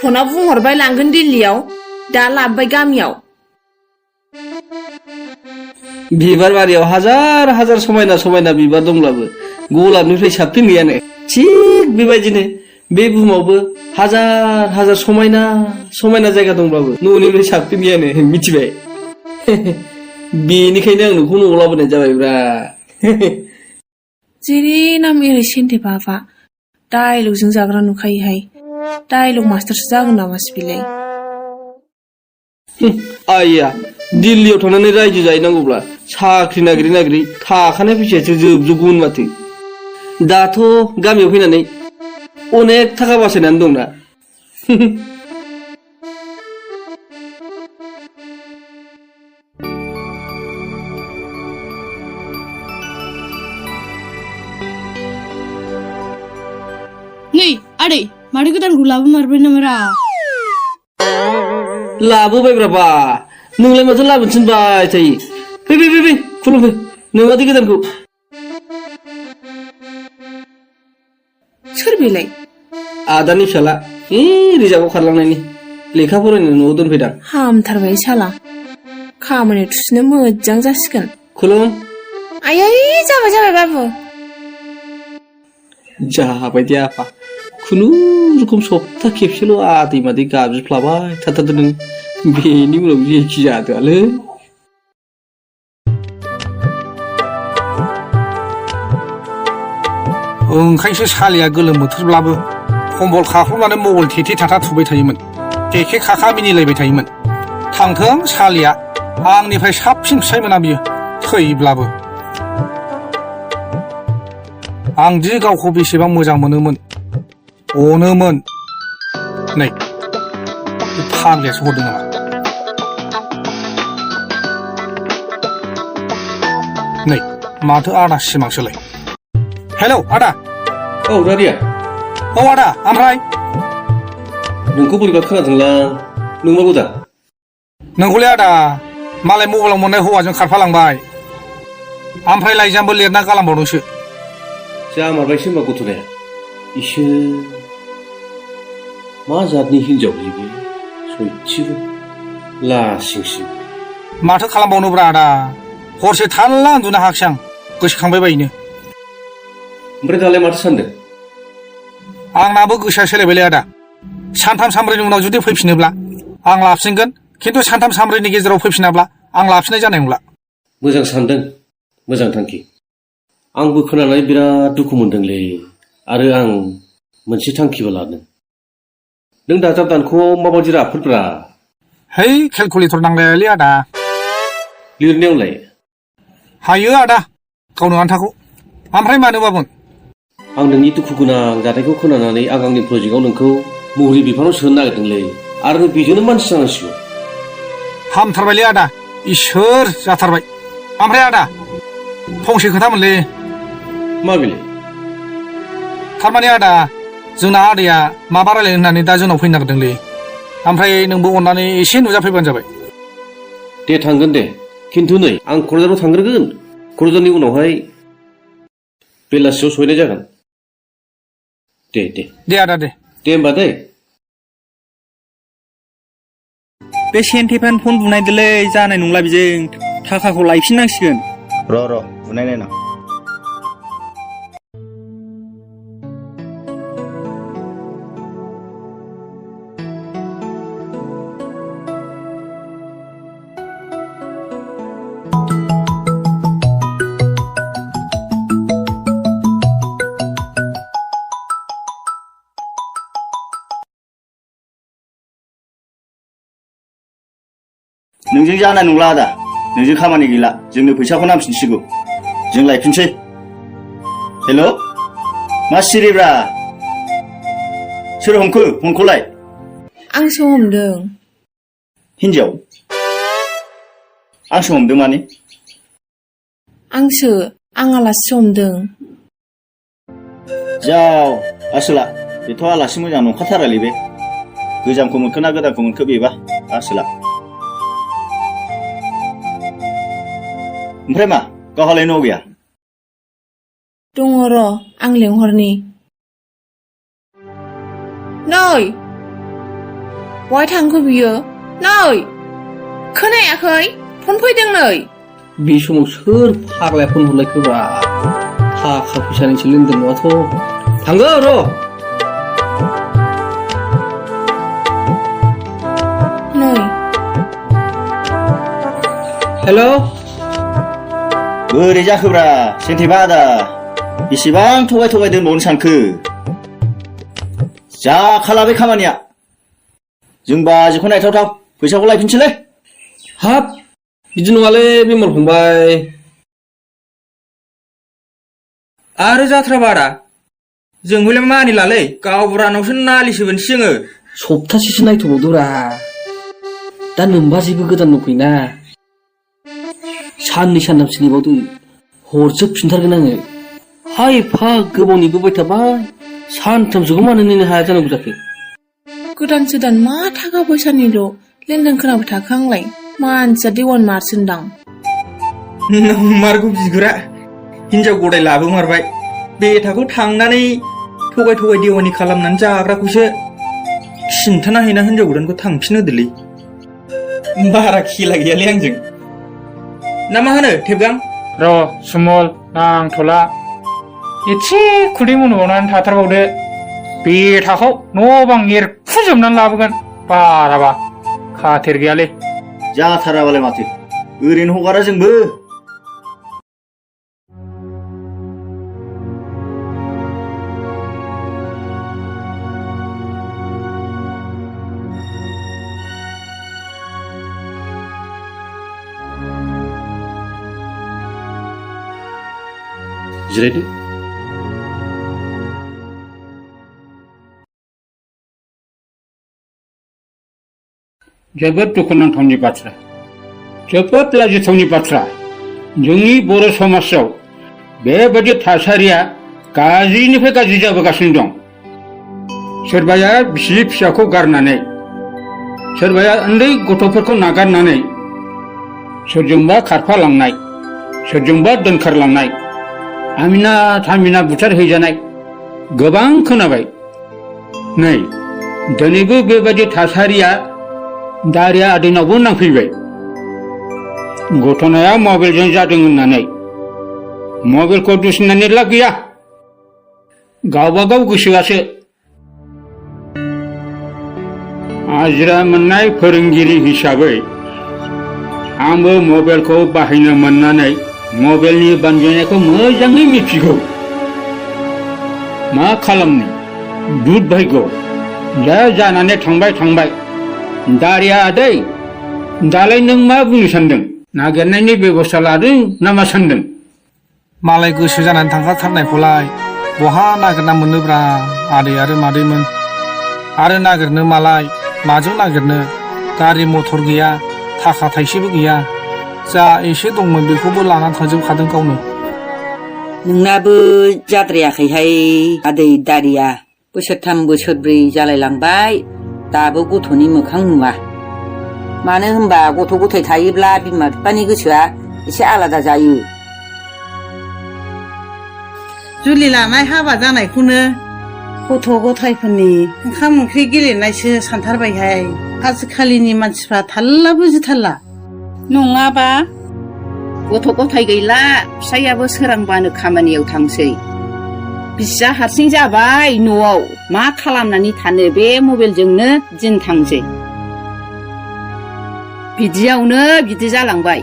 फना बुंहरबाय लांगोन दिल्लीयाव दा लाबबाय गामियाव बिबार बारियाव हाजार हाजार समायना समायना बिबार दंब्लाबो गलाबनिफ्राय साबसिन गैयानो थिग बेबायदिनो बे बुहुमावबो हाजार हाजार समायना समायना जायगा दंब्लाबो न'निफ्राय साबसिन गैयानो मिथिबाय बेनिखायनो आं नोंखौ न'आव लाबोनाय जाबायब्रा जेरै नाम एरै सेन्टे बाबा डायलगजों जाग्रा नुखायोहाय डायलग मास्टारसो जागोन नामासो बेलाय आइया दिल्लीयाव थांनानै रायजो जाहैनांगौब्ला साख्रि नागिरै नागिरै थाखानाय फैसायासो जोबजोबगौमोन माथो दाथ' गामियाव फैनानै अनेक थाखा बासायनानै दंना नै आदै माथो गोदानखौ लाबोमारबाय नामारा लाबोबायब्रा बा नोंलाय माथो लाबोनो थिनबाय थायो फै फै फै फै खुलुमफै नोंमादै गोदानखौ सोर बेलाय आदानि फिसाला रिजार्भआव खारलांनायनि लेखा फरायनो न'आव दोनफैदां हामथारबाय साला खामानियाव थुसिनो मोजां जासिगोन खुलुम आयै जाबाय जाबाय बाबु जाबाय दे आफा खुनुरुखुम सप्ता खेबसेल' आदै मादै गाबज्रिफ्लाबाय थाथारदो नों बेनि उनाव जेखि जादोआलै ओंखायसो सालिया गोलोम बोथोरब्लाबो कम्बल खाख्ल'नानै मबाइल थेथे थाथा थुबाय थायोमोन केके खाखा मिनिलायबाय थायोमोन थांथों सालिया आंनिफ्राय साबसिन फिसाय मोना बियो थैब्लाबो आंदि गावखौ बेसेबां मोजां मोनोमोन अनोमोन नै फाग्लियासो हरदों नामा नै माथो आदा सिमांसोलाय हेलौ आदा औ दादिया औ आदा ओमफ्राय नोंखौ बोरैबा खोनादोंलां नंमारगौ दा नोंखौलै आदा मालाय मबाइलाव मोननाय हौवाजों खारफालांबाय ओमफ्राय लाइजामबो लिरना गालांबावदोंसो जामारबायसो होनबा गथ'नाया इसोर मा जातनि हिनजाव बे सयथिबो लासिंसिं माथो खालामबावनोब्रा आदा हरसे थाल्ला उन्दुनो हायाखिसै आं गोसोखांबाय बायनो ओमफ्राय दालाय माथो सानदों आंनाबो गोसोआ सोलायबायलै आदा सानथाम सानब्रैनि उनाव जुदि फैफिनोब्ला आं लाफिनगोन खिन्थु सानथाम सानब्रैनि गेजेराव फैफिनाब्ला आं लाफिननाय जानाय नंला मोजां सानदों मोजां थांखि आंबो खोनानानै बिराद दुखु मोनदोंलै आरो आं मोनसे थांखिबो लादों नों दाजाब दानख'आव माबायदि राफोदब्रा है केलकुलेटर नांलायालै आदा लिरनायावलाय हायो आदा गावनो आन्थाखौ ओमफ्राय मानोबामोन आं नोंनि दुखु गोनां जाथायखौ खोनानानै आं आंनि प्रजेक्टआव नोंखौ महरै बिफानाव सोनो नागिरदोंलै आरो बेजोंनो मानसि जानांसिगौ हामथारबायलै आदा इसोर जाथारबाय ओमफ्राय आदा फंसे खोथामोनलै मा बेलाय थारमाने आदा जोंना आदैया माबा रायलायनो होननानै दा जोंनाव फैनो नागिरदोंलै ओमफ्राय नोंबो अननानै एसे नुजाफैबानो जाबाय दे थांगोन दे खिन्थु नै आं क'क्राझाराव थांग्रोगोन क'क्राझारनि उनावहाय बेलासियाव सहैनाय जागोन दे दे दे आदा दे दे होमबा दे बे सेन्टेफान फन बुनायदोलै जानाय नंला बेजों थाखाखौ लायफिननांसिगोन र' बुनाय नायनां नोंजों जानाय नंला आदा नोंजों खामानि गैला जोंनो फैसाखौ नांफिनसिगौ जों लायफिनसै हेल' मा सिरिब्रा सोर हमखो फनखौलाय आंसो हमदों हिन्जाव आंसो हमदों माने आंसो आं आलासि हमदों जाव आसोला बेथ' आलासि मोजां नंखाथारालै बे गोजामखौ मोनखो ना गोदानखौ मोनखो बेबा आसोला ओमफ्राय मा गावहालाय न' गैया दङ र' आं लेंहरनि नै बहाय थांखो बियो? नै खोनायाखै? फन फैदों नै। बे समाव सोर फाग्लाया फन हरलायखोब्रा? थाखा फैसानिसो लेनदेन नङाथ'। थांगौ र'। नै हेल'। बोरै जाखोब्रा सेन्टेबा आदा? बेसेबां थगाय दोनबावनो सानखो? जाखाला बे खामानिया। जों बाजैखौ नायथावथाव, फैसाखौ लायफिनसैलै। हाब बिदि नङालै बिमल फंबाय। आरो जाथ्राबा आदा जों हयले मानिलालै गावबुरानावसो नालिस होगोनसो जोङो। सप्तासेसो नायथ'बावदोब्रा। दा नोंबा जेबो गोदान दंफैना। साननै सानथामसो नेबावदो, हरजोबफिनथारगोन आङो। हाय एफा गोबाव नेबोबाय थाबाय, सानथामसोखौ मानो नेनो हाया जानांगौ जाखो? गोदान सोदान मा थाखा फैसानिल' लेनदेन खोनाबाय थाखो आंलाय? मानसिया देवान मारसोनदां। नंमारगौ बिगुरा, हिनजाव गदाय लाबोमारबाय। बेथाखौ थांनानै थगाय देवानि खालामनानै जाग्राखौसो खिन्थाना हैना हिनजाव गोदानखौ थांफिन होदोलै। बारा खेला गैयालै आंजों। ना मा होनो थेबगां? र' सुमल, नांथ'ला। एसे खुदै मनबावनानै थाथारबावदो। बेथाखौ न' बां एरखुजोबनानै लाबोगोन। बाराबा खाथेर गैयालै। जाथाराबालाय माथो, ओरैनो हगारा जोंबो। जिरायदो। जोबोद दुखुनांथावनि बाथ्रा, जोबोद लाजिथावनि बाथ्रा। जोंनि बर' समाजाव बेबायदि थासारिया गाज्रिनिफ्राय गाज्रि जाबोगासिनो दं। सोरबाया बिसि फिसाखौ गारनानै, सोरबाया उन्दै गथ'फोरखौ नागारनानै सोरजोंबा खारफालांनाय, सोरजोंबा दोनखारलांनाय, आमिना थामिना बुथारहैजानाय गोबां खोनाबाय। नै दिनैबो बेबायदि थासारिया दारिया आदैनावबो नांफैबाय। घटनाया मबाइलजों जादों होननानै मबाइलखौ दुसिनानै लाब गैया। गावबागाव गोसोआसो। आजिरा मोननाय फोरोंगिरि हिसाबै आंबो मबाइलखौ बाहायनो मोननानै मबाइलनि बानजायनायखौ मोजाङै मिथिगौ। मा खालामनो, दुध भाग्य, जा जानानै थांबाय। दारिया आदै, दालाय नों मा बुंनो सानदों? नागिरनायनि बेबस्था लादों ना मा सानदों? मालाय गोसो जानानै थांखाथारनायखौलाय बहा नागिरना मोनोब्रा आदै आरो मादैमोन। आरो नागिरनो मालाय माजों नागिरनो? गारि मथर गैया, थाखा थाइसेबो गैया। जा एसे दंमोन बेखौबो लानानै थांजोबखादों गावनो। नोंनाबो जाद्रायाखैहाय आदै दारिया। बोसोरथाम बोसोरब्रै जालायलांबाय, दाबो गथ'नि मोखां नुवा। मानो होनबा गथ' गथाय थायोब्ला बिमा बिफानि गोसोआ एसे आलादा जायो। जुलि लानाय हाबा जानायखौनो गथ' गथायफोरनि ओंखाम ओंख्रि गेलेनायसो सानथारबायहाय। आजिखालिनि मानसिफ्रा थाल्ला बुजिथारला। नङाबा गथ' गथाय गैला, फिसायाबो सोरांबानो खामानियाव थांसै। बिसिया हारसिं जाबाय न'आव, मा खालामनानै थानो, बे मबाइलजोंनो दिन थांसै। बिदियावनो बिदि जालांबाय।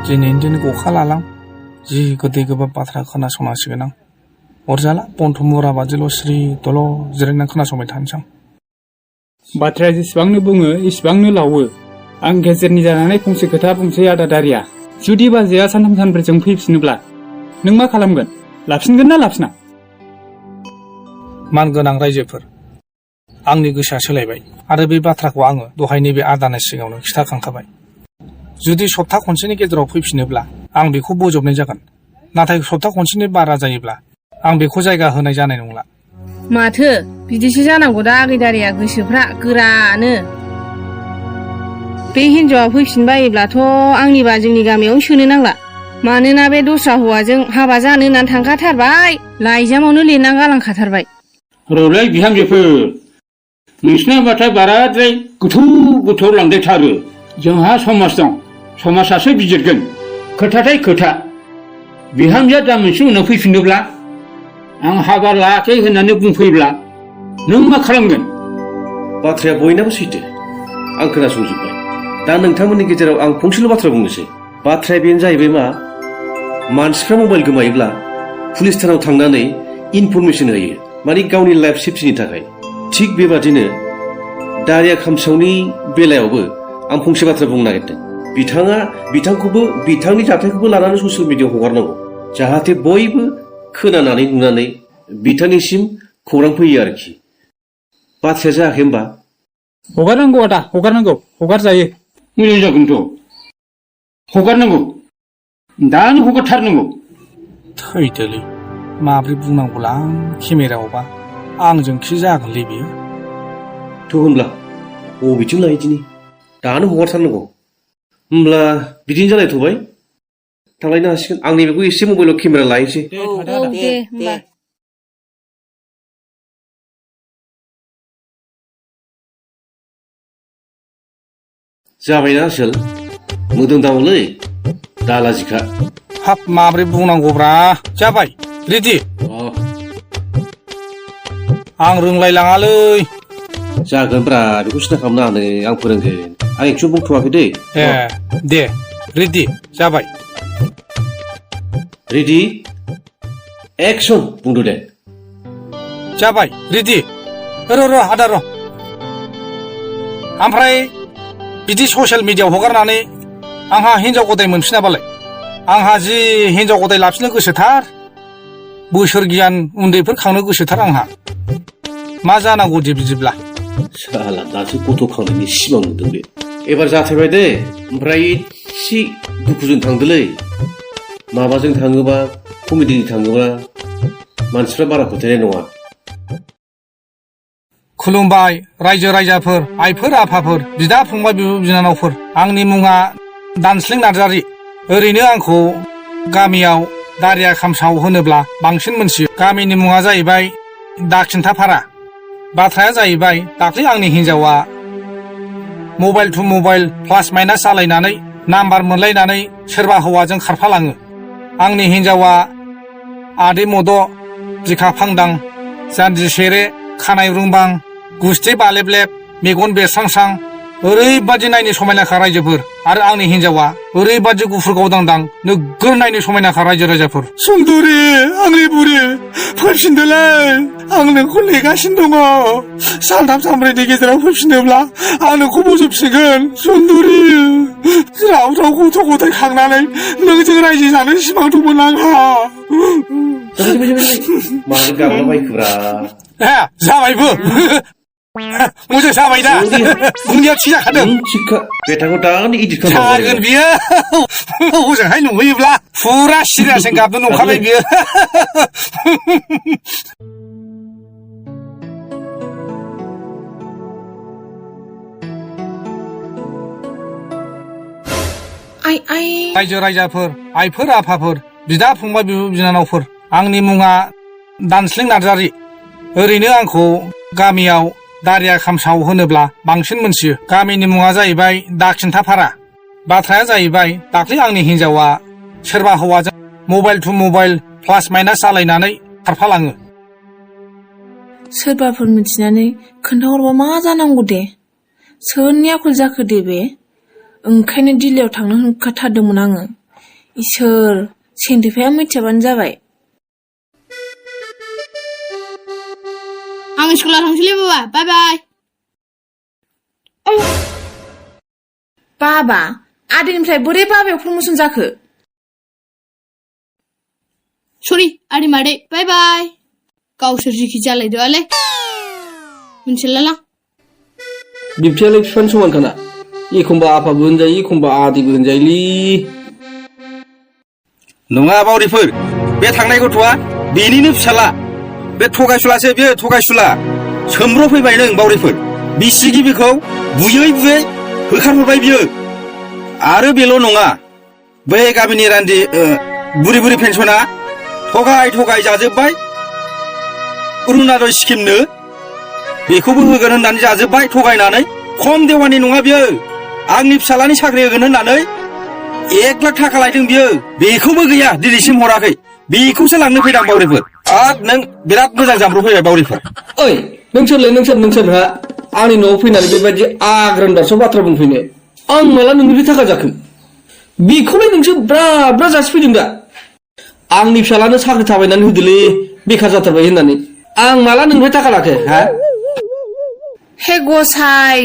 दिनैनि दिन गखा लालां, जि गोदै गोबाब बाथ्रा खोनासंनांसिगोन आं। अरजाला, बन्थ मुरा बादिल' सिरि दल' जिरायनानै खोनासंबाय थानोसै आं। बाथ्राया जेसेबांनो बुङो एसेबांनो लावो। आं गेजेरनि जानानै फंसे खोथा बुंसै आदा दारिया। जुदि बाजैया सानथाम सानब्रैजों फैफिनोब्ला नों मा खालामगोन? लाफिनगोन ना लाफिना? मानगोनां रायजोफोर, आंनि गोसोआ सोलायबाय आरो बे बाथ्राखौ आङो दहायनि बे आदानि सिगाङावनो खिथाखांखाबाय। जुदि सप्ता खनसेनि गेजेराव फैफिनोब्ला आं बेखौ बोजबनाय जागोन, नाथाय सप्ता खनसेनि बारा जायोब्ला आं बेखौ जायगा होनाय जानाय नंला। माथो बिदिसो जानांगौ दा आगैदारिया, गोसोफ्रा गोरानो। बे हिनजावा फैफिनबायोब्लाथ' आंनिबा जोंनि गामियावनो सोनो नांला। मानोना बे दस्रा हौवाजों हाबा जानो होननानै थांखाथारबाय, लाइजामावनो लिरना गालांखाथारबाय। रलै बिहामजोफोर, नोंसिना बाथाय बाराद्राय गोथौ गोथौ लांदेथारो जोंहा समाज दं समाजासो बिजिरगोन खोथाथाय खोथा बिहामजोआ दा मोनसे उनाव फैफिनोब्ला आं हाबा लायाखै होननानै बुंफैब्ला नों मा खालामगोन बाथ्राया बयनाबो सैथो आं खोनासंजोब्बाय दा नोंथांमोननि गेजेराव आं फंसेल' बाथ्रा बुंनोसै बाथ्राया बेनो जाहैबाय मा मानसिफ्रा मबाइल गोमायोब्ला पुलिस थानाव थांनानै इनफरमेसन होयो माने गावनि लाइफ सेफटिनि थाखाय थिग बेबादिनो दारिया खामसावनि बेलायावबो आं फंसे बाथ्रा बुंनो नागिरदों बिथांखौबो बिथांनि जाथायखौबो लानानै ससियेल मिडियायाव हगारनांगौ जाहाथे बयबो खोनानानै नुनानै बिथांनिसिम खौरां फैयो आरोखि बाथ्राया जायाखै होमबा हगारनांगौ आदा हगारनांगौ हगारजायो मोजां जागोनथ' हगारनांगौ दानो हगारथारनांगौ थैदोलै माब्रै बुंनांगौला आं केमेरायावबा आंजों खि जागोनलै बेयो थ' होनब्ला बबेथिं लायो दिनै दानो हगारथारनांगौ होमब्ला बिदिनो जालायथ'बाय थांलायनो हासिगोन आंनि बेखौ एसे मबाइलाव केमेरा लायनोसै दे होमबा जाबायना आसोल मोदोम दामोलै दालाजिखा हाब माब्रै बुंनांगौब्रा जाबाय रेडि आं रोंलायलाङालै जागोनब्रा बेखौ सिन्था खालामनाङानो आं फोरोंगोन आं एकचुवेलि बुंथ'वाखै दै ए दे रेडि जाबाय रेडि एक्सन बुंदो दे जाबाय रेडि र' आदा र' ओमफ्राय बिदि ससियेल मिडियायाव हगारनानै आंहा हिनजाव गदाय मोनफिनाबालाय आंहा जि हिनजाव गदाय लाफिननो गोसोथार बोसोर गियान उन्दैफोर खांनो गोसोथार आंहा मा जानांगौ दे बिदिब्ला साला दासो गथ' खांनायनि सिमां नुदों बे एबार जाथायबाय दे ओमफ्राय एसे दुखुजों थांदोलै माबाजों थाङोबा कमेडिजों थाङोबा मानसिफ्रा बारा फोथायनाय नङा खुलुमबाय रायजो राजाफोर आइफोर आफाफोर बिदा फंबाय बिब' बिनानावफोर आंनि मुङा दानस्लें नार्जारि ओरैनो आंखौ गामियाव दारिया खामसाव होनोब्ला बांसिन मोनथियो गामिनि मुङा जाहैबाय दाखिन्थाफारा बाथ्राया जाहैबाय दाख्लै आंनि हिनजावा mobile to mobile plus minus जालायनानै नाम्बार मोनलायनानै सोरबा हौवाजों खारफालाङो आंनि हिनजावा आदै मद' बिखा फांदां जानजि सेरे खानाय रुंबां गुस्थि बालेबलेब मेगन बेरस्रांस्रां ओरैबादि नायनो समायनाखा रायजोफोर आरो आंनि हिनजावा ओरैबादि गुफुर गावदांदां नोगोर नायनो समायनाखा रायजो राजाफोर सुन्दुरि आंनि बुरि फैफिनदोलै आं नोंखौ नेगासिनो दङ सानथाम सानब्रैनि गेजेराव फैफिनोब्ला आं नोंखौ बजबसिगोन सुन्दुरि राव राव गथ' गथाय खांनानै नोंजों रायजो जानो सिमां दंमोन आंहा मानो गाबलाबायखोब्रा जाबायबो मोजां जाबाय दा बुंनाया थि जाखादों बेटाखौ दानो इदिट जागोन बियो हजोंहाय नुहैयोब्ला फुरा सिरियासजों गाबनो नंखाबाय बियो रायजो राजाफोर आइफोर आफाफोर बिदा फंबाय बिब' बिनानावफोर आंनि मुङा दानस्लें नार्जारि ओरैनो आंखौ गामियाव दारिया खामसाव होनोब्ला बांसिन मोनथियो गामिनि मुङा जाहैबाय दाखिन्थाफारा बाथ्राया जाहैबाय दाख्लै आंनि हिनजावा सोरबा हौवाजों mobile to mobile plus minus जालायनानै खारफालाङो सोरबाफोर मिथिनानै खोन्थाहरबा मा जानांगौ दे सोरनि आखल जाखो दे बे ओंखायनो दिल्लीयाव थांनो होनखाथारदोंमोन आङो इसोर सेन्टिफाया मिथियाबानो जाबाय आं स्कुलाव थांसैलै बाबा बाय बाय बाबा आदैनिफ्राय बोरै बाबायाव प्रमसन जाखो सरि आदै मादै बाय बाय गावसोर जिखि जालायदोआलै मिथिलाला बिबथैयालाय बिफानि समानखाना एखमबा आफाबो होनजायो एखमबा आदैबो होनजायोलै नङा बावरिफोर बे थांनाय गथ'आ बेनिनो फिसाला बे थगायसुलासो बेयो थगायसुला सोमब्र' फैबाय नों बावरिफोर बिसि गिबिखौ बुयै बुयै होखारहरबाय बियो आरो बेल' नङा बै गामिनि रान्दि बुरि बुरि पेन्सना थगाय थगाय जाजोब्बाय अरुणादय स्किमनो बेखौबो होगोन होननानै जाजोब्बाय थगायनानै खम देवानि नङा बियो आंनि फिसालानि साख्रि होगोन होननानै 1 लाख थाखा लायदों बियो बेखौबो गैया दिनैसिम हराखै बेखौसो लांनो फैदां बावरिफोर आरो नों बिराद मोजां जाम्ब्र फैबाय बावरिफोर ओइ नोंसोरहा आंनि न'आव फैनानै बेबायदि आग्रान दारस' बाथ्रा बुंफैनो आं माला नोंनिफ्राय थाखा जाखो बेखौलाय नोंसो ब्रा ब्रा जासिफैदों दा आंनि फिसालानो साख्रि थाबायनानै होदोलै बेखार जाथारबाय होननानै आं माला नोंनिफ्राय थाखा लाखो हा हे गसाय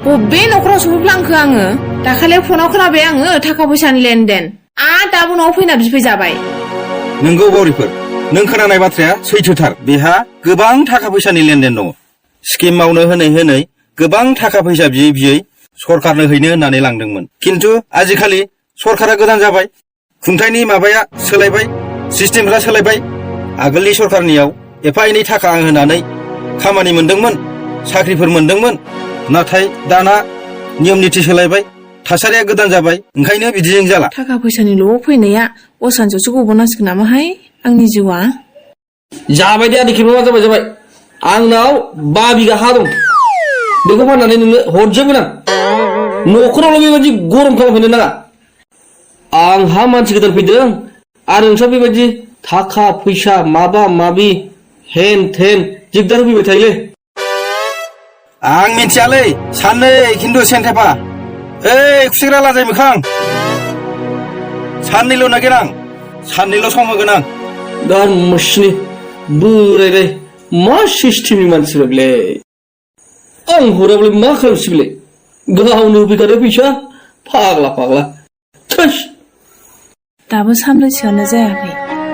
बबे न'खराव सफैफ्लांखो आङो दाखालि फनाव खोनाबाय आङो थाखा फैसानि लेनदेन दाबो न'आव फैना बिफैजाबाय नोंगौ बावरिफोर नों खोनानाय बाथ्राया सैथोथार बेहा गोबां थाखा फैसानि लेनदेन दङ स्किम मावनो होनै गोबां थाखा फैसा बियै सरकारनो हैनो होननानै लांदोंमोन खिन्थु आजिखालि सरकारा गोदान जाबाय खुंथायनि माबाया सोलायबाय सिस्टेमफ्रा सोलायबाय आगोलनि सरकारनियाव एफा एनै थाखा आं होनानै खामानि मोनदोंमोन साख्रिफोर मोनदोंमोन नाथाय दाना नियम निथि सोलायबाय थासारिया गोदान जाबाय ओंखायनो बिदिजों जाला थाखा फैसानिल' फैनाया असानसेयावसो गबोनांसिगोन नामाहाय आंनि जिउआ जाबाय दे आदि खेबा जाबाय आंनाव 5 बिघा हा दं बेखौ फाननानै नोंनो हरजोबगोन आं न'खरावल' बेबायदि गरम खालामफैनो नाङा आंहा मानसि गोदान फैदों आरो नोंस्रा बेबायदि थाखा फैसा माबा माबि हेन थेन दिगदार फैबाय थायोलै आं मिथियालै साननै खिन्थु सेन्थेफा ओइ खुसेग्रा लाजाय मोखां साननैल' नागिर आं साननैल' सम होगोन आं दान मसिनि बोरायलाय मा सिस्टेमनि मानसिफोर बेलाय आं हराब्लाय मा खालामसै बेलाय गावनो होफैखादो फैसा फाग्ला थोस दाबो सानब्रैसोआनो जायाखै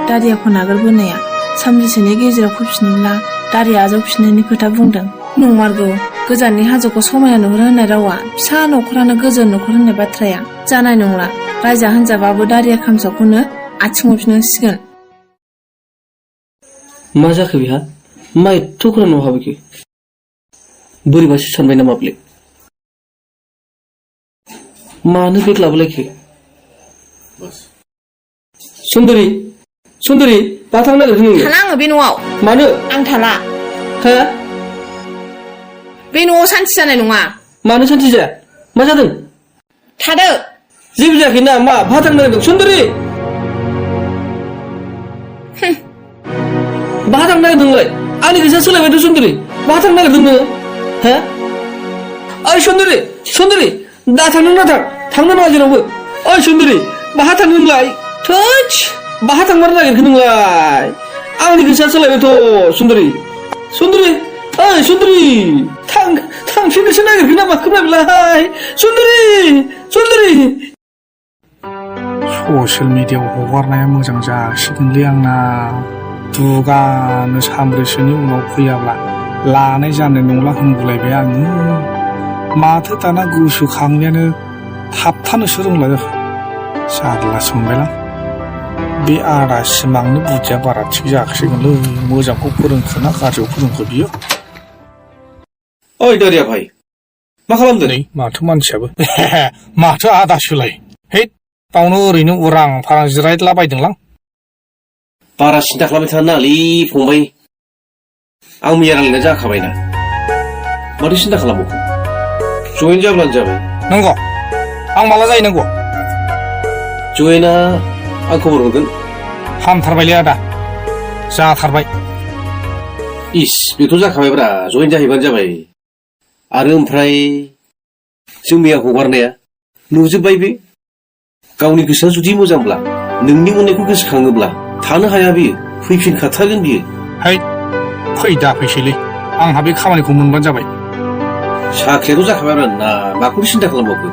दारिया फन नागारबोनाया सानब्रैसोनि गेजेराव फैफिनोब्ला दारिया आजावफिननायनि खोथा बुंदों नंमारगौ गोजाननि हाजोखौ समायना नुहुरो होननाय रावा फिसा न'खरानो गोजोन न'खर होननाय बाथ्राया जानाय नंला रायजा हान्जाबाबो दारिया खामसावखौनो आथिं हरफिननांसिगोन मा जाखो बेहा मा एथ' खोनानो हाबैखो बोरैबासो सानबाय नामा बेलाय मानो बेग लाबोलायखो सुन्दरि मा थांनो नागिरदों नोङो थाला आङो बे न'आव मानो आं थाला हा बे न'आव सान्थि जानाय नङा मानो सान्थि जाया मा जादों थादो जेबो जायाखै ना मा बहा थांनो नागिरदों सुन्दरि बहा थांनो नागिरदोंलाय आंनि गोसोआ सोलायबायथ' सुन्दरि बहा थांनो नागिरदों नोङो हा ओइ सुन्दरि दा थांनो ना थांनो नाङा जेरावबो ओइ सुन्दरि बहा थांनो नोंलाय थोच बहा थांमारनो नागिरखो नोंलाय आंनि गोसोआ सोलायबायथ' सुन्दरि ओइ सुन्दरि थांफिननोसो नागिरखो ना माखो बेलाय सुन्दरि ससियेल मिडियायाव हगारनाया मोजां जासिगोनलै आंना दुगानो सानब्रैसोनि उनाव फैयाब्ला लानाय जानाय नंला होनगुलायबाय आङो माथो दाना गोसोखांनायानो थाबथानोसो रोंला जाखो जारला सोंबायलां बे आदा सिमांनो बुद्धिया बारा थिग जायाखिसैगोनलै मोजांखौ फोरोंखोना गाज्रिखौ फोरोंखो बियो ओइ दारिया भाई मा खालामदों नै माथो मानसियाबो माथो आदा सोलाय है बावनो ओरैनो उरां फारां जिरायलाबायदोंलां बारा सिन्था खालामबाय थानो नाङालै फंबाय आं मैया रायलायनाय जाखाबायना माथो सिन्था खालामबावखो जयेन जाब्लानो जाबाय नंगौ आं माला जायो नंगौ जयेना आं खबर हरगोन हामथारबायलै आदा जाथारबाय इस बेथ' जाखाबायब्रा जयेन जाहैबानो जाबाय आरो ओमफ्राय जों मैया हगारनाया नुजोब्बाय बे गावनि गोसोआ जुदि मोजांब्ला नोंनि अननायखौ गोसोखाङोब्ला थानो हाया बियो फैफिनखाथारगोन बियो है फै दा फैसैलै आंहा बे खामानिखौ मोनबानो जाबाय साख्रियाथ' जाखाबाय ना माखौ सिन्था खालामबावखो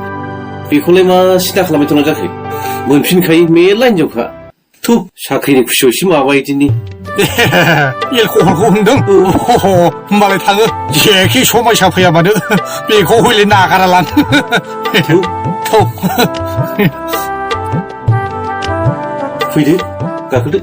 बेखौलाय मा सिन्था खालामबाय थानांगौ जाखो मोनफिनखायो मेरला हिनजावखा थु साख्रिनि खुसियाव एसे माबाबाय दिनै एलकहलखौ होनदों होमबालाय थाङो जेखि समयसा फैयाबानो बेखौ हयले नागारा लानो फैदो गाखोदो